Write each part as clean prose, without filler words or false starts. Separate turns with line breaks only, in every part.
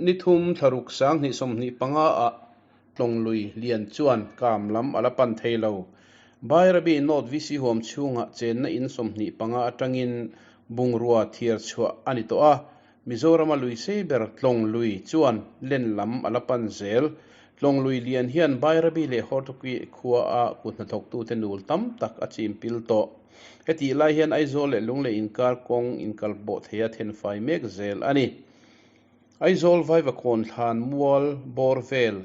ni thum thla ruk 2025 ah Tlawng lui lian chuan kam lam a la pan thei lo. Bairabi North VC huam chhungah chenna in 25 atangin bungrua thiar chhuah a ni tawh a, Mizorama lui sei ber Tlawng lui chuan len lam a la pan zel. Tlawng lui lian hian Bairabi leh Hortoki khua a kut hnathawktute nul tam tak a chim pil tawh. Hetih lai hian Aizawl leh Lunglei inkar kawng inkalpawh theia thenfai mek zel a ni. Aizawl Vaivakawn thlan mual bawr vel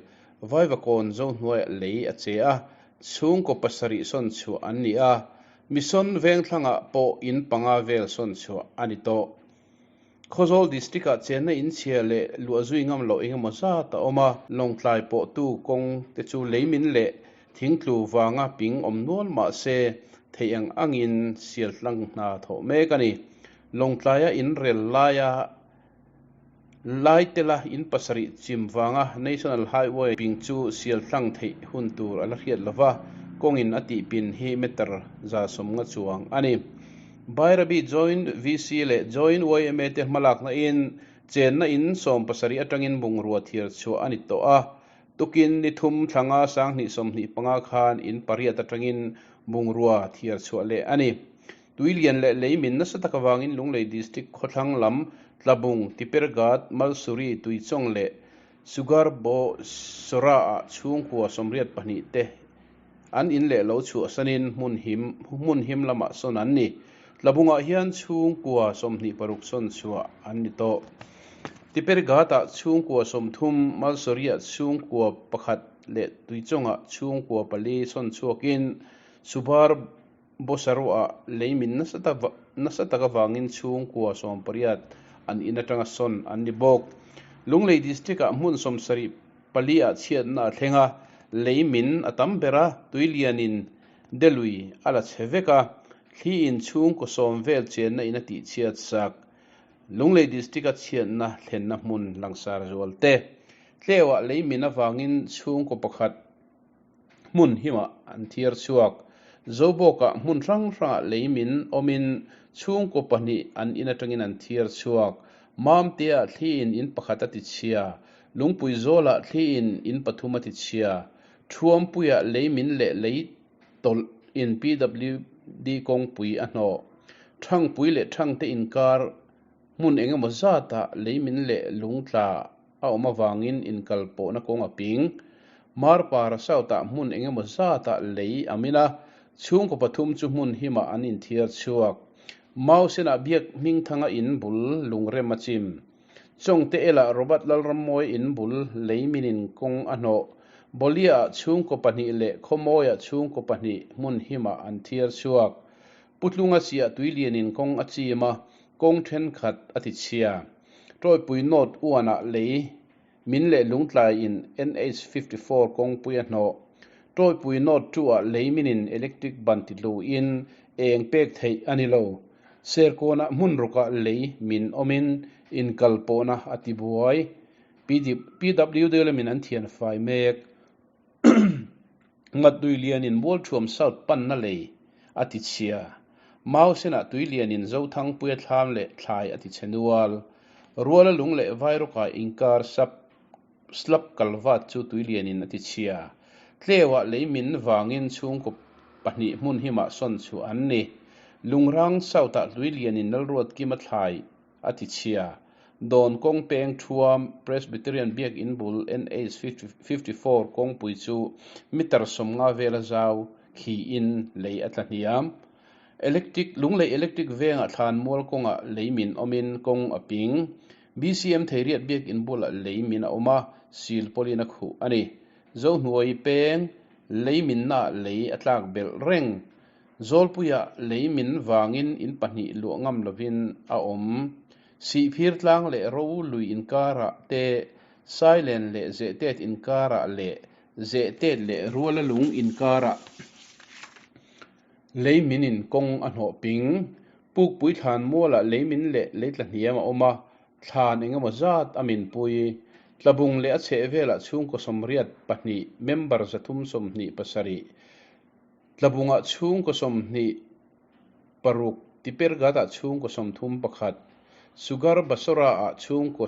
Vaivakawn Zohnuaiah lei a che a, chhungkaw pasarih sawn chhuah an ni a, Mission Vengthlangah pawh in panga vel sawn chhuah a ni tawh. Khawzawl District-ah chenna inchhia leh luah zui ngam loh engemaw zat a awm a, Lawngtlai pawhtu kawng te chu leimin leh thingtlu vanga ping awm nual mah se theih ang angin sial tlang hna thawh mek a ni. Lawngtlaia inrel laia Laitela in pasarih chim vanga National Highway ping chu sial tlang theih hun tur a la hriat lova, kawngin a tih pin hi meter 150 chuang a ni. Bairabi Joint VC leh Joint yma te hmalakna in chenna in 70 atangin bungrua thiar chhuah a ni tawh a, tukin ni thum thlanga 2025 khan in pariat atangin bungrua thiar chhuah leh a ni. Tuilian leh leimin nasa tak avangin Lunglei District khawthlang lam Tlabung, Tiperghat, Malsuri, Tuichawng leh Sugarbosora-ah chhungkua 82 te an in leh lo chhuahsanin hmun him hmun him lamah sawn an ni. Tlabungah hian chhungkua 26 sawn chhuah an ni tawh. Tiperghat-ah chhungkua 30, Malsuri-ah chhungkua pakhat leh Tuichawngah chhungkua pali sawn chhuakin Subar Bawsaruah leimin nasa tak avangin chhungkua 18 an in atanga sawn an ni bawk. Lunglei District-ah hmun 74 ah chhiatna a thleng a, leimin a tam ber a, tuilianin Delui a la chhe vek a, thli in chhungkaw 10 vel chenna in a tihchhiat sak. Lunglei District-a chhiatna thlenna hmun langsar zual te. Tleuah leimin avangin chhungkaw pakhat hmun himah an thiar chhuak. Zobawkah hmun hrang hrangah leimin awmin chhungkaw pahnih an in atangin an thiar chhuak. Mamteah thliin in pakhat a tichhia, Lungpui zawlah thliin in pathum a tichhia, Thuampuiah leimin leh lei tawlh in PWD kawngpui a hnawh. Thangpui leh Thangte inkar hmun engemaw zatah leimin leh lungtla a awm avangin inkalpawhna kawng a ping. Marpara South-ah hmun engemaw zatah lei a min a, chhungkaw pathum chu hmun himah an inthiar chhuak. Mausenah biak hmingthanga in bul lungrem a chim. Chawngte elah Robert Lalrammawi in bul lei minin kawng a hnawh. Bawliaah chhungkaw pahnih leh Khawmawiah chhungkaw pahnih hmun himah an thiar chhuak. Putlunga chiah tuilianin kawng a chim a, kawng thenkhat a tichhia. Tawipui North uanah lei min leh lungtlai in NH 54 kawngpui a hnawh. Tawipui North two ah lei minin electric ban ti tlu in eng pek theih a ni lo. Serkawnah hmun rukah lei min awmin inkalpawhna a ti buai. PWD lamin an thian fai mek. Ngat tuilianin Mualthuam South panna lei a ti chhia. Mausenah tuilianin Zothangpuia thlam leh thlai a ti chhe nual. Ruala lung leh Vairawka inkar sap slap kalvat chu tuilianin a ti chhia. Tleuah leimin vangin chhungkaw pahnih hmun himah sawn chhuah an ni. Lungrang South-ah tuilianin Lalruatkima thlai a ti chhia. Dawn kawng peng thuam Presbyterian Biakinn bul NH 54 kawngpui chu meter 50 vela zau khiin lei a tla hniam. Electric Lunglei Electric vengah thlan mual kawngah lei min awmin kawng a ping. BCM Theiriat Biakinn bulah lei min a awm a, sil pawlin a khuh a ni. Zohnuai peng lei minnaah lei a tlak belh reng. Zawlpuiah lei min vangin in pahnih luah ngam lovin a awm. Sihphir tlang leh ro lui inkarah te, Sailen leh Zehtet inkarah leh Zehtet leh Ruala lung inkarah lei minin kawng a hnawh ping. Pukpui thlan mualah lei min leh lei tla hniam a awm a, thlan engemaw zat a minpui. Tlabung leh a chhehvelah chhungkaw 82 member 327 Tlabungah chhungkaw 26, Tiperghat-ah chhungkaw 31, Sugar Basora-ah chhungkaw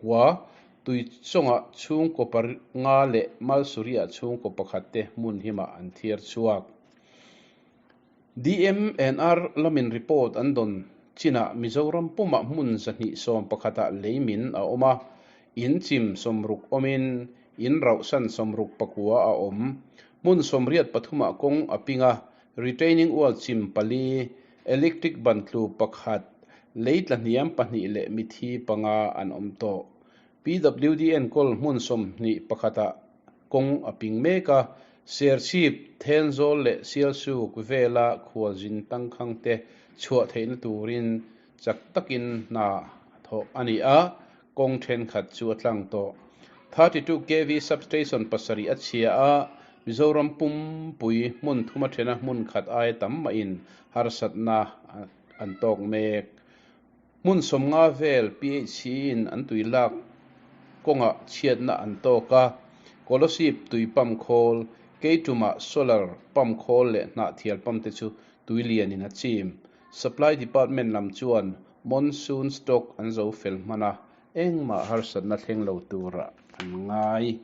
pakua, Tuichawngah chhungkaw panga leh Malsuri-ah chhungkaw pakhat te hmun himah an thiar chhuak. DMNR lamin report an dawn chinah Mizoram pumah hmun 211 ah lei min a awm a, in chim 60 awmin in rauhsan 69 a awm. Hmun 83 ah kawng a ping a, retaining wall chim pali, electric ban tlu pakhat, lei tla hniam pahnih leh mithi panga an awm tawh. PWD enkawl hmun 21 ah kawng a ping mek a, Serchhip, Thenzawl leh Sialsuk vela khualzin tangkhang te chhuah theihna turin chak takin hna thawh a ni a, kawng thenkhat chu a tlang tawh. 32 KV substation pasarih a chhia a, Mizoram pumpui hmun thuma thena hmun khat aia tam mahin harsatna an tawk mek. Hmun 50 vel PHC in an tui lak kawngah chhiatna an tawk a, Kolasib tui pump khawl, Keitumah solar pump khawl leh hnahthial pump te chu tui lianin a chim. Supply Department lam chuan monsoon stock an zo fel hman a, engmah harsatna thleng lo turah an ngai.